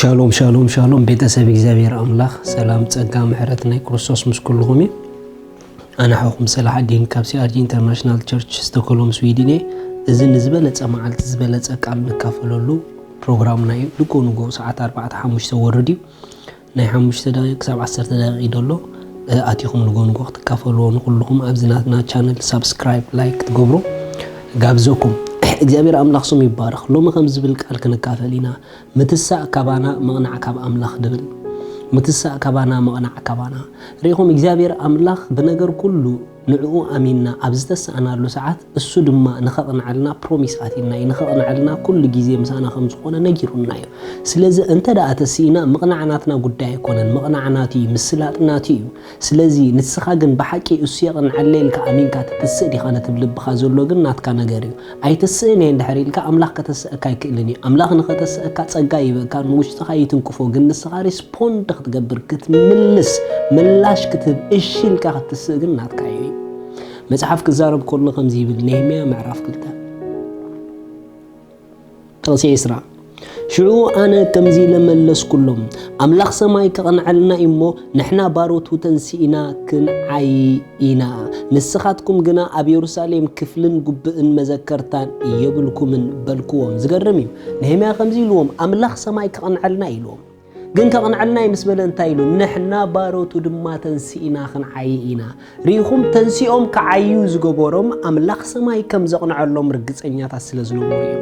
ሻሎም ሻሎም ሻሎም፣ ቤተሰብ እግዚኣብሔር ኣምላኽ ሰላም፣ ጸጋ፣ ምሕረት ናይ ክርስቶስ ምስ ኩልኹም እዩ። ኣነ ሓውኹም ሰላሓዲን ካብ ሲኣርጂ ኢንተርናሽናል ቸርች ስቶክሆልም ስዊድን እየ። እዚ ንዝበለጸ መዓልቲ ዝበለጸ ቃል ንካፈለሉ ፕሮግራምና እዩ። ልክኡ ንግሆ ሰዓት ኣርባዕተ ሓሙሽተ ወርድ እዩ። ናይ ሓሙሽተ ደቂቕ ክሳብ ዓሰርተ ደቂቕ እዩ ዘሎ። ኣቲኹም ንግሆ ንግሆ ክትካፈልዎ፣ ንኩልኹም ኣብዚ ናትና ቻነል ሳብስክራይብ፣ ላይክ ክትገብሩ ጋብዘኩም። እግዚኣብሔር ኣምላኽ ስሙ ይባረኽ። ሎሚ ከም ዝብል ቃል ክንካፈል ኢና። ምትሳእ ካባና ምቕናዕ ካብ ኣምላኽ ድብል። ምትሳእ ካባና ምቕናዕ ካባና። ርኢኹም እግዚኣብሔር ኣምላኽ ብነገር ኩሉ ንዕኡ ኣሚንና ኣብ ዝተሳእናሉ ሰዓት እሱ ድማ ንኸቕንዐልና ፕሮሚስ ኣትዩና እዩ። ንኸቕንዐልና ኩሉ ግዜ ምሳና ከም ዝኾነ ነጊሩና እዩ። ስለዚ እንተ ደኣ ተስኢና ምቕናዕ ናትና ጉዳይ ኣይኮነን። ምቕናዕ ናቱ እዩ። ምስላጥ ናቱ እዩ። ስለዚ ንስኻ ግን ብሓቂ እሱ የቕንዐለይ ኢልካ ኣሚንካ ትትስእ ዲኻ? ነቲ ብልብኻ ዘሎ ግን ናትካ ነገር እዩ። ኣይትስእን እየ እንድሕር ኢልካ ኣምላኽ ከተስእካ ኣይክእልን እዩ። ኣምላኽ ንኸተስእካ ጸጋ ይህበካ፣ ንውሽጥኻ ይትንክፎ፣ ግን ንስኻ ሪስፖንድ ክትገብር፣ ክትምልስ፣ ምላሽ ክትህብ፣ እሺ ኢልካ ክትስእ ግን ናትካ እዩ። መጽሓፍ ክዛረብ ከሎ ከምዚ ይብል፣ ነህምያ ምዕራፍ ክልተ ጥቕሲ ዕስራ። ሽዑ ኣነ ከምዚ ኢለ መለስኩሎም፣ ኣምላኽ ሰማይ ከቕንዐልና እዩ እሞ፣ ንሕና ባሮቱ ተንሲእና ክንዓዪ ኢና። ንስኻትኩም ግና ኣብ የሩሳሌም ክፍልን ጉብእን መዘከርታን የብልኩምን በልክዎም። ዝገርም እዩ። ነህምያ ከምዚ ኢልዎም፣ ኣምላኽ ሰማይ ከቕንዐልና ኢልዎም። ግን ከቕንዐልና እዩ ምስ በለ እንታይ ኢሉ? ንሕና ባሮቱ ድማ ተንሲእና ክንዓዪ ኢና። ርኢኹም፣ ተንሲኦም ክዓዩ ዝገበሮም ኣምላኽ ሰማይ ከም ዘቕንዐሎም ርግጸኛታት ስለ ዝነበሩ እዮም።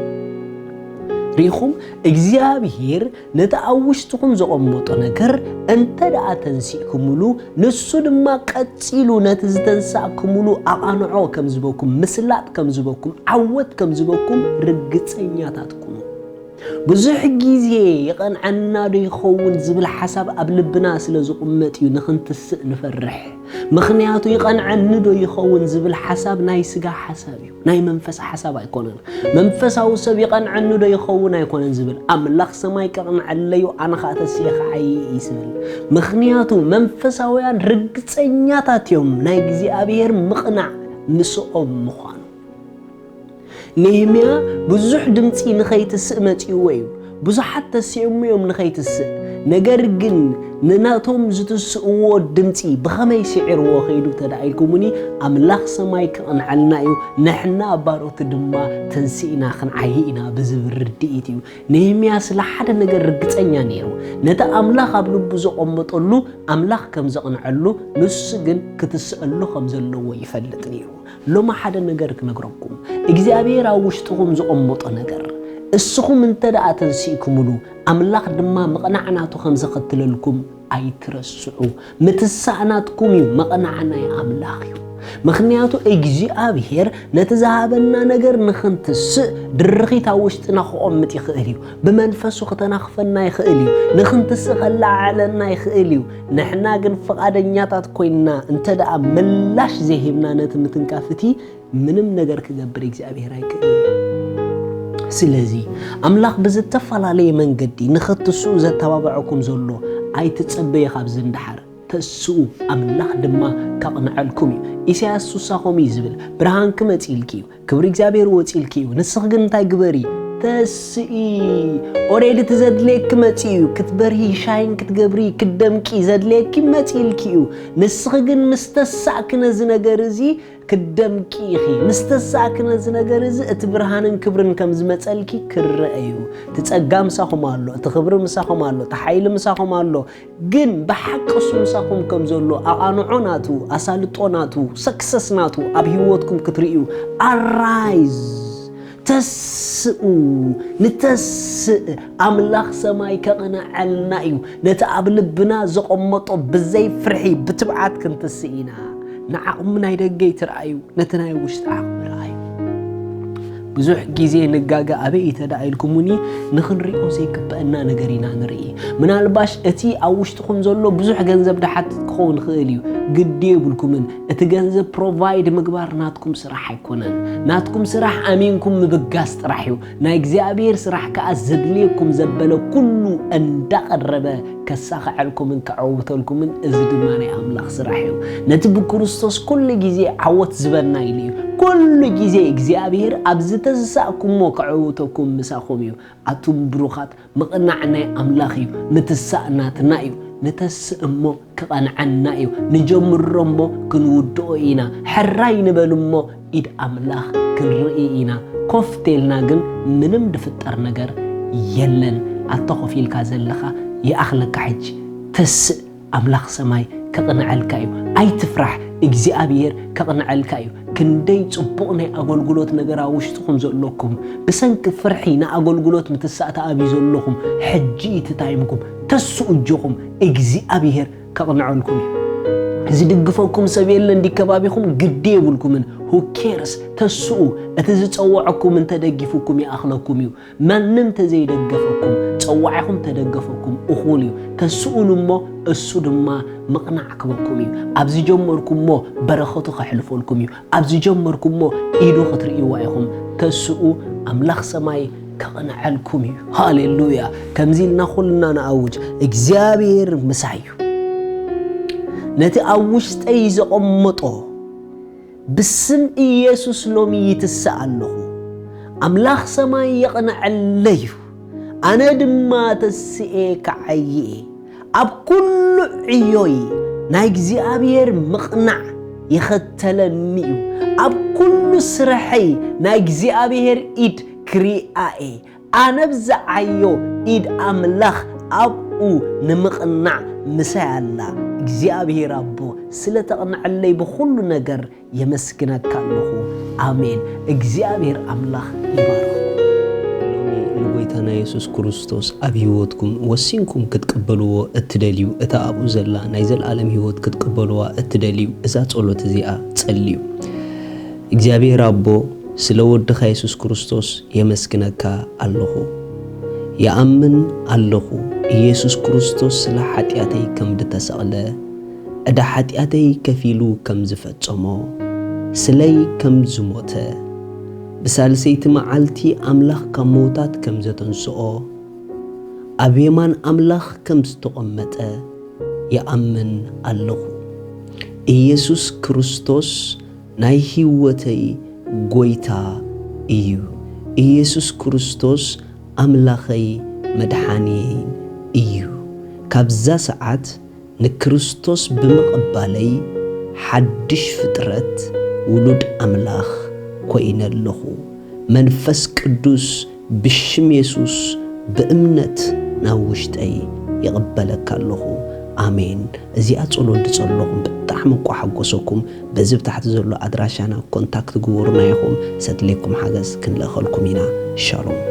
ርኢኹም፣ እግዚኣብሔር ነቲ ኣብ ውሽጥኹም ዘቐመጦ ነገር እንተ ደኣ ተንሲእኩምሉ፣ ንሱ ድማ ቀጺሉ ነቲ ዝተንሳእኩምሉ ኣቓንዖ ከም ዝበኩም፣ ምስላጥ ከም ዝበኩም፣ ዓወት ከም ዝበኩም ርግጸኛታት ኩኑ። ብዙሕ ግዜ ይቐንዐና ዶ ይኸውን ዝብል ሓሳብ ኣብ ልብና ስለ ዝቕመጥ እዩ ንኽንትስእ ንፈርሕ። ምኽንያቱ ይቐንዐኒ ዶ ይኸውን ዝብል ሓሳብ ናይ ስጋ ሓሳብ እዩ፣ ናይ መንፈስ ሓሳብ ኣይኮነን። መንፈሳዊ ሰብ ይቐንዐኒ ዶ ይኸውን ኣይኮነን ዝብል፣ ኣምላኽ ሰማይ ከቕንዐለዩ ኣነ ኸኣ ተስየ ኸዓይ እዩ ዝብል። ምኽንያቱ መንፈሳውያን ርግጸኛታት እዮም ናይ እግዚኣብሔር ምቕናዕ ምስኦም ምዃኑ። ነህምያ ብዙሕ ድምጺ ንኸይትስእ መጺእዎ እዩ። ብዙሓት ተሲኦሞ እዮም ንኸይትስእ። ነገር ግን ንናቶም ዝትስእዎ ድምጺ ብኸመይ ስዒርዎ ኸይዱ ተዳኢልኩምኒ፣ ኣምላኽ ሰማይ ክቕንዐልና እዩ፣ ንሕና ባሮቱ ድማ ተንሲእና ክንዓዪ ኢና ብዝብል ርድኢት እዩ። ነህምያ ስለ ሓደ ነገር ርግጸኛ ነይሩ። ነቲ ኣምላኽ ኣብ ልቡ ዘቐመጠሉ ኣምላኽ ከም ዘቕንዐሉ፣ ንሱ ግን ክትስእሉ ከም ዘለዎ ይፈልጥ ነይሩ። ሎሚ ሓደ ነገር ክነግረኩም። እግዚኣብሔር ኣብ ውሽጥኹም ዘቐመጦ ነገር፣ እስኹም እንተ ደኣ ተንሲእኩምሉ፣ ኣምላኽ ድማ ምቕናዕ ናቱ ከም ዘኸትለልኩም ኣይትረስዑ። ምትሳእ ናትኩም እዩ፣ ምቕናዕ ናይ ኣምላኽ እዩ። ምኽንያቱ እግዚኣብሔር ነቲ ዝሃበና ነገር ንኽንትስእ ድርኺት ኣብ ውሽጥና ክቐምጥ ይኽእል እዩ። ብመንፈሱ ክተናኽፈና ይኽእል እዩ። ንኽንትስእ ከለዓዕለና ይኽእል እዩ። ንሕና ግን ፍቓደኛታት ኮይንና እንተ ደኣ ምላሽ ዘይሂብና ነቲ ምትንካፍ እቲ ምንም ነገር ክገብር እግዚኣብሔር ኣይክእልን እዩ። ስለዚ ኣምላኽ ብዝተፈላለየ መንገዲ ንኽትስኡ ዘተባብዐኩም ዘሎ ኣይትጸበዩ። ካብዚ ንደሓር ተስኡ፣ ኣምላኽ ድማ ከቕንዐልኩም እዩ። ኢሳያስ ሱሳ ከምኡ እዩ ዝብል፣ ብርሃን ክመጽእ ኢልኪ እዩ፣ ክብሪ እግዚኣብሔር ወጺእልኪ እዩ። ንስኺ ግን እንታይ ግበሪ? ተስኢ። ኦሬዲ እቲ ዘድልየኪ መጺኡ እዩ። ክትበርሂ፣ ሻይን ክትገብሪ፣ ክትደምቂ ዘድልየኪ መጺእልኪ እዩ። ንስኺ ግን ምስ ተሳእኪ ነዚ ነገር እዚ ክትደምቂ ኢኺ። ምስ ተሳእኪ ነዚ ነገር እዚ እቲ ብርሃንን ክብርን ከም ዝመጸልኪ ክረአ እዩ። እቲ ጸጋ ምሳኹም ኣሎ፣ እቲ ክብሪ ምሳኹም ኣሎ፣ እቲ ሓይሊ ምሳኹም ኣሎ። ግን ብሓቂ እሱ ምሳኹም ከም ዘሎ ኣቓንዖ ናቱ፣ ኣሳልጦ ናቱ፣ ሰክሰስ ናቱ ኣብ ህይወትኩም ክትርእዩ፣ ኣራይዝ፣ ተስኡ፣ ንተስእ። ኣምላኽ ሰማይ ከቕንዐልና እዩ። ነቲ ኣብ ልብና ዘቐመጦ ብዘይ ፍርሒ ብትብዓት ክንትስእ ኢና። ንዓቕሚ ናይ ደገ ይትርኣዩ፣ ነቲ ናይ ውሽጢ ዓቕሚ ረኣዩ። ብዙሕ ግዜ ንጋገ ኣበይ እዩ ተዳኢልኩሙኒ፣ ንኽንሪኦ ዘይግበአና ነገር ኢና ንርኢ። ምናልባሽ እቲ ኣብ ውሽጥኹም ዘሎ ብዙሕ ገንዘብ ድሓትት ክኸውን ይኽእል እዩ። ግዲ የብልኩምን። እቲ ገንዘብ ፕሮቫይድ ምግባር ናትኩም ስራሕ ኣይኮነን። ናትኩም ስራሕ ኣሚንኩም ምብጋስ ጥራሕ እዩ። ናይ እግዚኣብሔር ስራሕ ከኣ ዘድልየኩም ዘበለ ኩሉ እንዳቐረበ ከሳኽዐልኩምን ከዐውተልኩምን፣ እዚ ድማ ናይ ኣምላኽ ስራሕ እዩ። ነቲ ብክርስቶስ ኩሉ ግዜ ዓወት ዝበና ኢሉ እዩ። ኩሉ ግዜ እግዚኣብሔር ኣብ ዝተሳእኩሞ ከዕውተኩም ምሳኹም እዩ። ኣቱም ብሩኻት፣ ምቕናዕ ናይ ኣምላኽ እዩ፣ ምትሳእ ናትና እዩ። ንተስእ እሞ ክቐንዐና እዩ። ንጀምሮ እሞ ክንውድኦ ኢና። ሕራይ ንበል እሞ ኢድ ኣምላኽ ክንርኢ ኢና። ኮፍ ተልና ግን ምንም ድፍጠር ነገር የለን። ኣታ ኮፍ ኢልካ ዘለኻ ይኣኽለካ ሕጂ። ተስእ፣ ኣምላኽ ሰማይ ከቕንዐልካ እዩ። ኣይትፍራሕ፣ እግዚኣብሔር ከቕንዐልካ እዩ። ክንደይ ጽቡቕ ናይ ኣገልግሎት ነገር ኣብ ውሽጥኹም ዘለኩም፣ ብሰንኪ ፍርሒ ንኣገልግሎት ምትሳእ ተኣብዩ ዘለኹም፣ ሕጂ እዩ እቲ ታይምኩም። ተስኡ እጆኹም፣ እግዚኣብሔር ከቕንዐልኩም እዩ። ዝድግፈኩም ሰብ የለን፣ እንዲ ከባቢኹም ግዲ የብልኩምን። Who cares? ተስኡ፣ እቲ ዝጸወዐኩም እንተደጊፉኩም ይኣኽለኩም እዩ። ማንም ተዘይደገፈኩም፣ ጸዋዒኹም ተደገፈኩም፣ እኹል እዩ። ተስኡሉ እሞ እሱ ድማ ምቕናዕ ክበኩም እዩ። ኣብ ዝጀመርኩሞ በረኸቱ ከሕልፈልኩም እዩ። ኣብ ዝጀመርኩሞ ኢዱ ክትርእይዋ ኢኹም። ተስኡ፣ ኣምላኽ ሰማይ ከቕንዐልኩም እዩ። ሃሌሉያ! ከምዚ ኢልና ኩልና ንኣውጅ፣ እግዚኣብሔር ምሳይ እዩ። ነቲ ኣብ ውሽጠይ ዘቐመጦ ብስም ኢየሱስ ሎሚ ይትስእ ኣለኹ። ኣምላኽ ሰማይ የቕንዐለይ እዩ። ኣነ ድማ ተስኤ ክዓዪ እየ። ኣብ ኩሉ ዕዮይ ናይ እግዚኣብሔር ምቕናዕ ይኸተለኒ እዩ። ኣብ ኩሉ ስርሐይ ናይ እግዚኣብሔር ኢድ ክሪኣ እየ። ኣነ ብዝዓዮ ኢድ ኣምላኽ ኣብኡ ንምቕናዕ ምሳይ ኣላ። እግዚኣብሔር ኣቦ፣ ስለ ተቕንዐለይ ብኹሉ ነገር የመስግነካ ኣለኹ። ኣሜን። እግዚኣብሔር ኣምላኽ ይባርኽኩም። ሎሚ ንጎይታና የሱስ ክርስቶስ ኣብ ህይወትኩም ወሲንኩም ክትቅበልዎ እትደልዩ፣ እታ ኣብኡ ዘላ ናይ ዘለኣለም ህይወት ክትቅበልዋ እትደልዩ፣ እዛ ጸሎት እዚኣ ጸልዩ። እግዚኣብሔር ኣቦ፣ ስለ ወድኻ የሱስ ክርስቶስ የመስግነካ ኣለኹ። ይኣምን ኣለኹ፣ ኢየሱስ ክርስቶስ ስለ ሓጢኣተይ ከም ድተሰቕለ፣ ዕዳ ሓጢኣተይ ከፊሉ ከም ዝፈጸሞ፣ ስለይ ከም ዝሞተ፣ ብሳልሰይቲ መዓልቲ ኣምላኽ ካብ ምዉታት ከም ዘተንስኦ፣ ኣብ የማን ኣምላኽ ከም ዝተቐመጠ ይኣምን ኣለኹ። ኢየሱስ ክርስቶስ ናይ ህይወተይ ጎይታ እዩ። ኢየሱስ ክርስቶስ ኣምላኸይ መድሓንየይን እዩ። ካብዛ ሰዓት ንክርስቶስ ብምቕባለይ ሓድሽ ፍጥረት፣ ውሉድ ኣምላኽ ኮይነ ኣለኹ። መንፈስ ቅዱስ ብሽም የሱስ ብእምነት ናብ ውሽጠይ ይቕበለካ ኣለኹ። ኣሜን። እዚኣ ጸሎት ዝጸለኹም ብጣዕሚ እኳ ሓጎሰኩም። በዚ ብታሕቲ ዘሎ ኣድራሻና ኮንታክት ግበሩና ኢኹም። ሰድሌኩም ሓገዝ ክንልእኸልኩም ኢና። ሻሎም።